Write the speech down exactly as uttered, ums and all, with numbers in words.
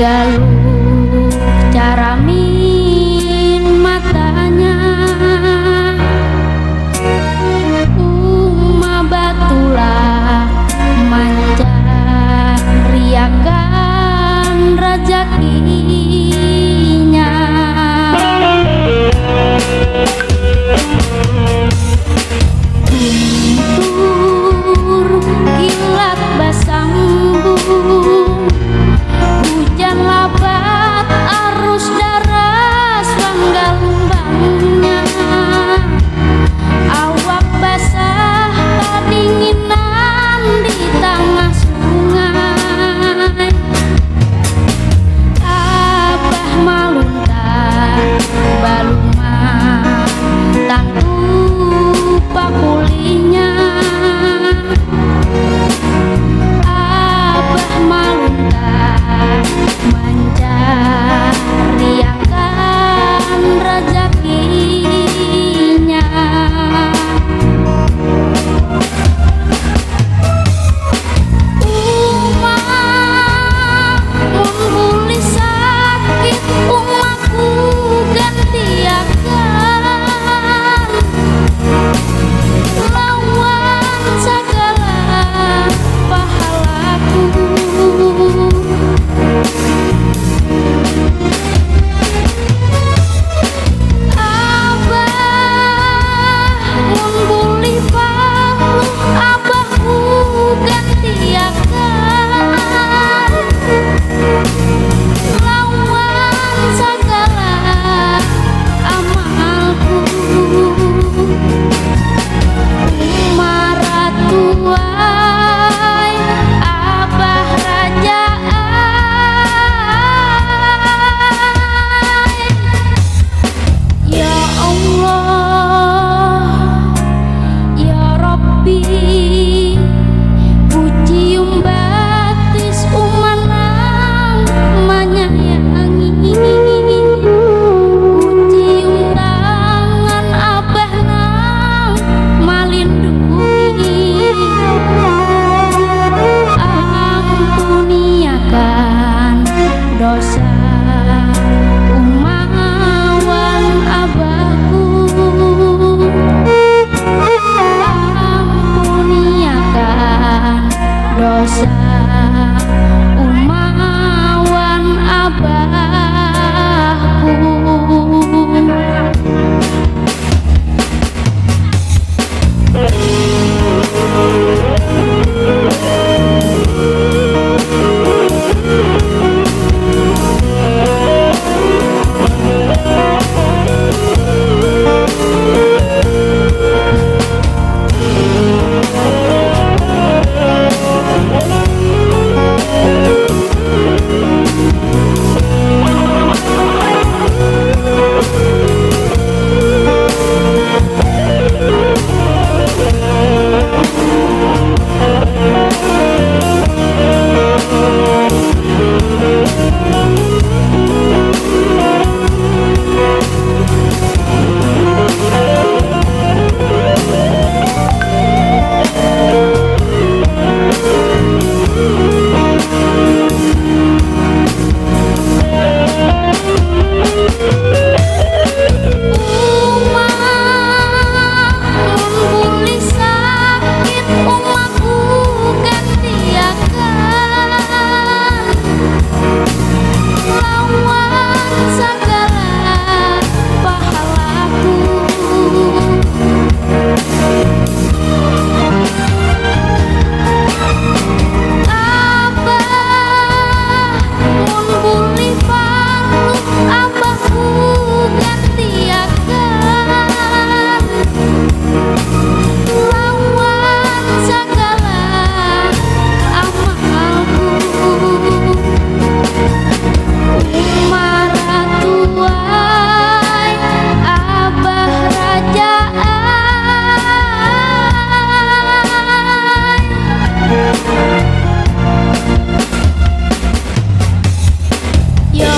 Galuh caramin matanya, uma batulah mancariakan rajakinya. Guntur kilat basambung, hujan labat arus daras langgalumbangnya. Awak basah tadinginan di tangah sungai. Abah malunta balumah tantu pakulinya. Abah malunta mancariakan rajakinya. Uma, mun bulih sakit, umaku gantiakan lawan sagala pahalaku. Abah, mun bulih paluh, abahku gantiakan lawan sagala amalku. Uma ratu ai, abah raja ai. Ya Allah, ya Rabbi, kucium batis uma nang manyayangi, kucium tangan abah nang malindungi. Ampuniakan dosa uma wan abahku. Ampuniakan dosa uma wan abahku. Uma, mun bulih sakit, umaku gantiakan lawan sagala pahalaku. Abah, mun bulih paluh, abahku gantiakan lawan sagala amalku. Uma ratu ai, abah raja ai. Ya